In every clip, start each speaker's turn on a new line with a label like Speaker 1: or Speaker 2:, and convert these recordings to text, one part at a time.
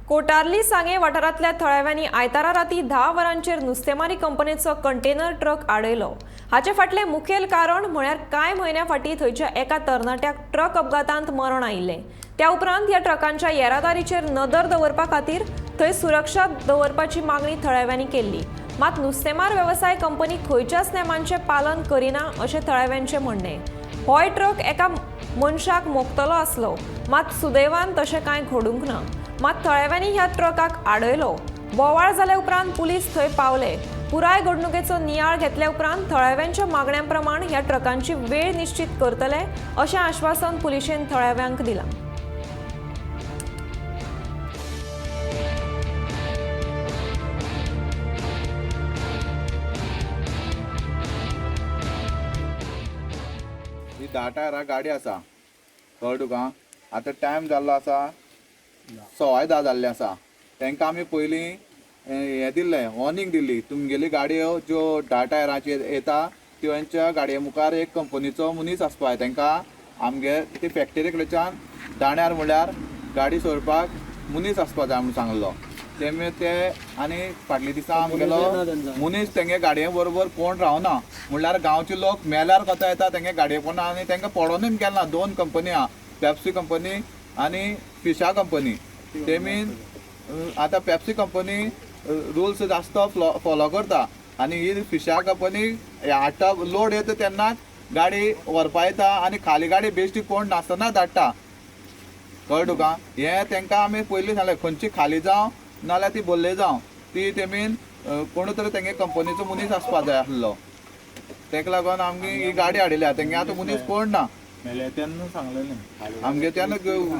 Speaker 1: कोटार्ली सांगे वाठारांतल्या थळाव्यांनी आयतारा राती 10 वरांचेर नुस्तेमारी कंपनीचो कंटेनर ट्रक आडयलो. हाचे फाटलें मुखेल कारण म्हळ्यार कांय म्हयन्यां फाटीं थंयच्या एका तरणाट्याक ट्रक अपघातांत मरण आयिल्लें. त्या उपरांत ह्या ट्रकांच्या येरादारीचेर नदर दवरपा खातीर थंय सुरक्षा दवरपाची मागणी थळाव्यांनी केल्ली. मात नुस्तेमार वेवसाय कंपनी खंयच्याच नेमांचें पालन करिना अशें थळाव्यांचें म्हणणें. होय ट्रक एका मनशाक मोखतलो आसलो, मात सुदैवान तशें कांय घडूंक ना. मात थळाव्यांनी ह्या ट्रकाक आडयलो. बोवाळ जाल्या उपरांत पुलीस थंय पावले. पुराय घडणुकेचो नियाळ घेतल्या उपरांत थळाव्यांच्या मागण्यां प्रमाण ह्या ट्रकांची वेळ निश्चित करतले अशें आश्वासन पुलिशेन थळाव्यांक दिलां.
Speaker 2: ही 10 टायरां गाडी आसा, कळ्ळें तुका? आतां टायम जाल्लो आसा 10:15 जाल्ले आसा. तांकां आमी पयलीं हें दिल्लें, वॉर्निंग दिल्ली, तुमगेली गाडयो ज्यो 10 टायरांचेर येता तेंच्या गाडये मुखार एक कंपनीचो मनीस आसपा जाय. तांकां आमगे ती फॅक्टरी कडच्यान दाण्यार म्हणल्यार गाडी सोडपाक मनीस आसपा जाय म्हूण सांगलो. तेमी ते आनी फाटल्या दिसा आमगेलो मनीस तेंगे गाडये बरोबर कोण रावना, म्हणल्यार गांवचे लोक मेल्यार कोता येता तेंगे गाडये पोंदा आनी तांकां पडोनूय गेल ना. 2 कंपनी आहा, पेप्सी कंपनी आनी फिशा कंपनी. तेमी आतां पेप्सी कंपनी रुल्स जास्त फॉलो करता आनी ही फिशा कंपनी हाडटा लोड येता तेन्नाच गाडी व्हरपा येता आनी खाली गाडी बेश्टी कोण नासतना धाडटा. कळ्ळें तुका? हें तांकां आमी पयलीं सांगलें, खंयची खाली जावं नाल्यार ती भरले जावं, ती तेमीन कोण तरी तेंगे कंपनीचो मनीस आसपा जाय आसलो. तेका लागून आमी ही गाडी हाडिल्या. तेंगे आतां मनीस कोण ना.
Speaker 3: तेन्ना सांगलेलें
Speaker 2: आमगे तेन्ना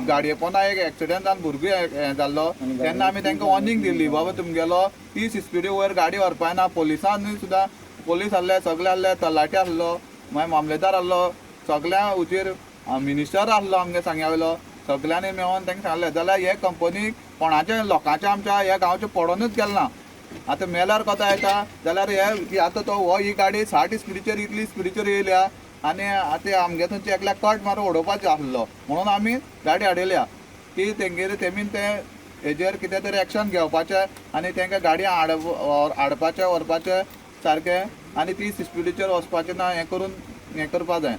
Speaker 2: गाडये पोंदा एक एक्सिडंट जावन भुरगो हें जाल्लो तेन्ना आमी तांकां वॉर्निंग दिल्ली, बाबा तुमगेलो 30 स्पिडी वयर गाडी व्हरपा ना. पोलिसांनी सुद्दां, पोलीस आसले, सगळे आसले, तलाठी आसलो, मागीर मामलेदार आसलो, सगळ्या हुजीर मिनिस्टर आसलो आमगे सांग्या वयलो, सगळ्यांनी मेळोन तांकां सांगलें. जाल्यार हे कंपनीक कोणाचे लोकांचे आमच्या ह्या गांवचे पडोनूच गेल ना. आतां मेल्यार कोता येता जाल्यार हे आतां तो हो ही गाडी 60 स्पिडीचेर इतली स्पिडीचेर येयल्या आनी आतां आमगे थंयचे एकल्याक कट मारून उडोवपाचो आसलो म्हणून आमी गाडी हाडयल्या की तेंगेर तेमीन ते हेजेर कितें तरी एक्शन घेवपाचें आनी तांकां गाडी हाडपाचें व्हरपाचें सारकें आनी 30 स्पिडीचेर वचपाचें ना, हें करून हें करपा जाय.